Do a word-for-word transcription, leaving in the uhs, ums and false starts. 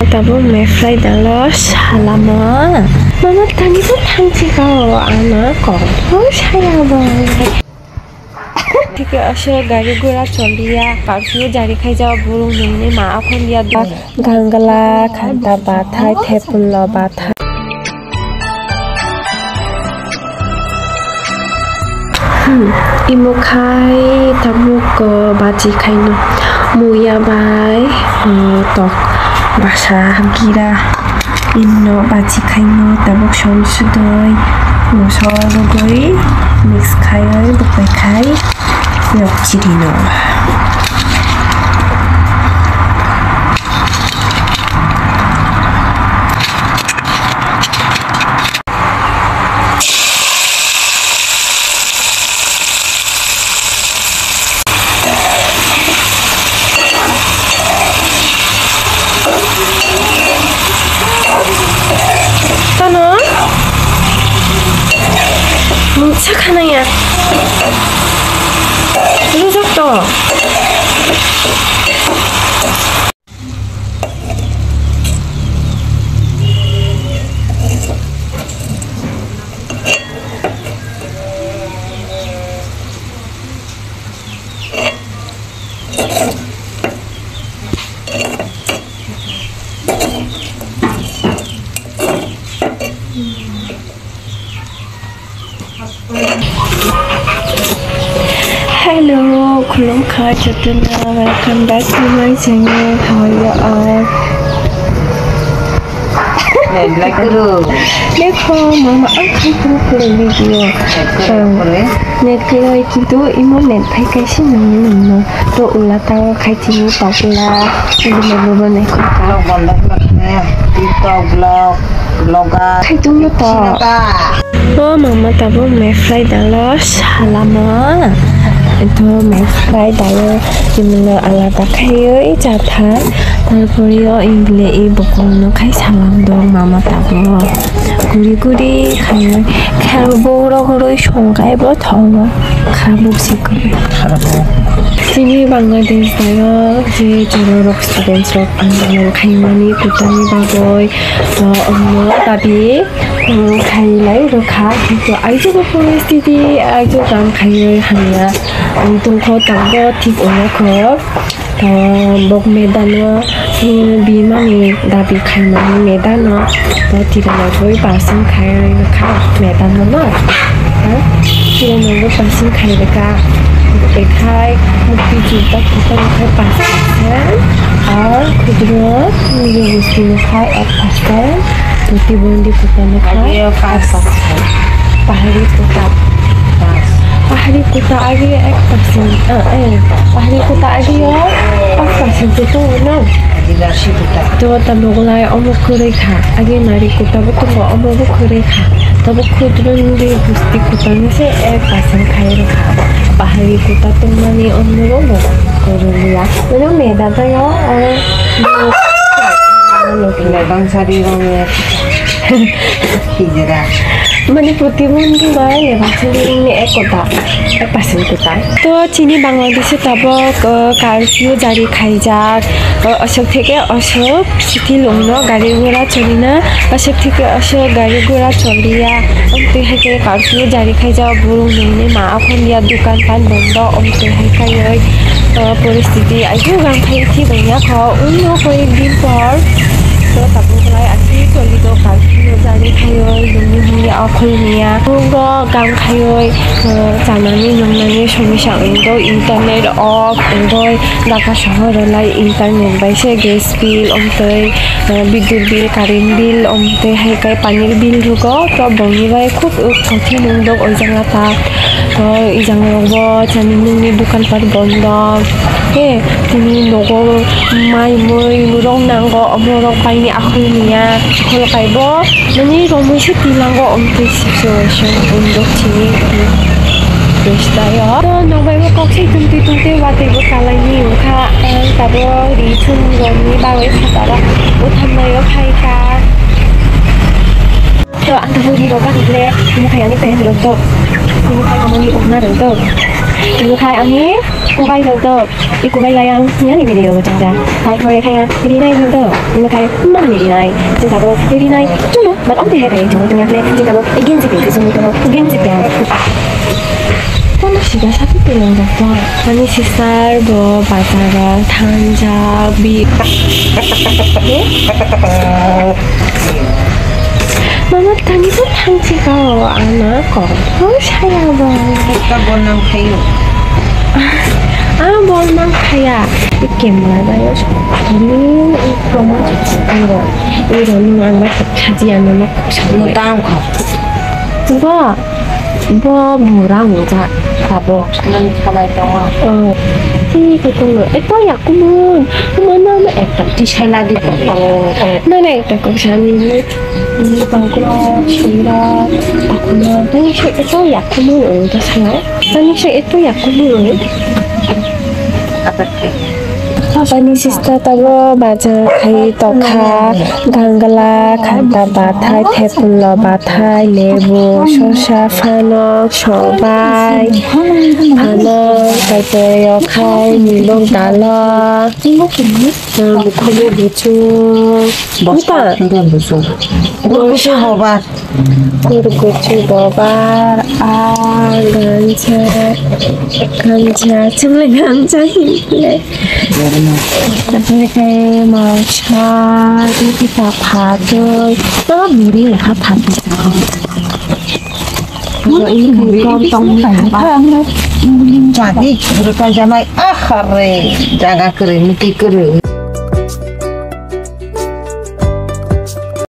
Tabuk mephlai dalo salama. Mama tani bo thangsi kao, ana kok bo saya bo. Thike aswk gari gura choliya, curfew jari khaijak, burung nungni ma akhon ya. Gangla, khanta bathai, thepullo bathai. Hmm, imo khai tabuk, uh, bachi khaino. Muya bai, uh, tok basa gira. Imno bachi khaino tabuk som sudoi moso rugoi mix khaioi bukai khai yok chirino. Tano? Mungsa khanaya. Lujak to. Hello, khulumkha jotono, welcome back to my channel. How are you all? Like kuru. Dekho, mama, ang khai kuru kuru video. Like kuru, kuru. Net kwrwi, kintu imo net phai kaisa nangwi nangno. To ula tao khai chini tokla, uli mabo bo naikha. Vlog bondo khlai maya. TikTok vlog, vlogger. Khai tongno to. Sino ta. O mama tabuk mephlai dalo salama. Ito mephlai dalo chimino alada khaiwi chatha. Tarpore o ingle i bokongno khai salam do mama tabuk. Guri guri khaiwi khe borok rwi songkaibo. Thoma khabuk sikwi. Khabuk. Chini Bangladesh dayo je chwla rok students rok andolon khaimani kutani bagwi, to, omo dabi, um, khailai rwkha. Kintu aijukgo poristiti, aijukgo ang khaiwi hamya. Ang tungkho tabgo thik wngya kho. To bok medano, eh, bimani dabi khaimani medano, to tiranogwi percent khai rwkha medano no. Ha? Tiranogwi percent khai rwkha. Bekhai mukti juta kita bekhai percent. Ar khudro nini gusti bekhai ek percent. Protibondhi kuta ni khai. Agi yo ek percent. Pahari kuta. Pas. Pahari kuta agi ek percent. Ah, eh. Pahari kuta agi yo ek percent tu tu no. Adivasi kuta. To ta Mughlai omo kwrwi kha. Agi nari kuta bo tongo omo bo kwrwi kha. Tabo khudro nini gusti kuta ni se ek percent khai rwkha. Pahari kuta tongmani omo bo kwrwi ya. Mane meda ta yo, eh. Meda sari rong ya. Hijra. Mane protibondhi bai lebak sari rongni ek kota, ek percent kota. To chini Bangladesh o tabok, uh, curfew jari khaijak, uh, osok theke osok sithi longno gari gura chorina, osok theke osok gari gura choliya, omtwi hai khe curfew jari khaijak, burung nungni ma akhon ya dukan pan bondo, omtwi hai kaiwi, uh, poristiti aijukgo ang khai thik wngya kho, uno koyek din por. To tabuk lai aswk choli do curfew jari khaiwi, nungni hwnwi akhol manya. Borok gang khaiwi, uh, chanani nungnani somosya wngwi do, internet off wngwi, Dhaka sohor o lai internet bai se gas bill, omtwi, uh, bidyut bill, current bill, omtwi hai khe panir bill rwgo. To bongni bai khub, uh, kothin wngdok o jaga ta. To i jaga rok bo chani nungni dukan pat bondo. He, tini nogo mai mui rok nango, omo rok bai ni akhol manya, akhol kaibo mani romwi se tilango, omtwi situation wngdok chini. Bestayo. To nokbai bo kok se tungtwi tungtwi watwi bo kalaini wngkha. Ang tabuk ri chum romni bagwi phataro butharnaio phaikha. To ang tabuk ri rok bagwi le tini phai ani pant rok to. Tini phai amoni okna rok to. Ino khai ang hi kubai rok to, i kubai lai ang niyani video bo chang ja. Hai kore khai ang rinai rok to, ino khai mani rinai. Chwng sabo rinai chwngno, but ang te hai bai chwng tong yakle, chwng sabo again chwng tong, again chwng tong. Tamo sida sabo tong jak to. Ani sister bo bazar o thang jak bi. Mama tani bo thang si ka o, ana ko. O saya ba. Ka bo nang khayo. Ah, bol mang khaya. I camera ba yo. Ni i promo. Iro, iro ni ang ba khaji ano no. No tang kha. Ba, ba mura mo ja. Ka bo. Nang khalai tongo. Oh. Ti ko to no. E to ya kumun. Kumun na me ekta. Ti sai la di ko. Oh. Na na ekta ko sani. Ni bangkro, sira, takuma, tani se eto yakumun ang ta sala. Tani se eto yakumun ang. Abani sista tabo bajar khai tokha, gangla, khanta bathai, thepullo bathai, lebu, sosa, phanok, sobai, phanok, tai pore yokhai, milok dalo. Ang bukhukni buchung. Bosta. Buta. Hwnkhe buchung. Gurguchu bobar. Gurguchu bobar. Ah, ganja. Ganja. Chumle ganja hinle. Chumle khe mosa. Tei kisa phatwi. Tama biri lekha phatwi. Jadi, guru kau jamai. Ah, re. Jaga kwrwi, muti kwrwi.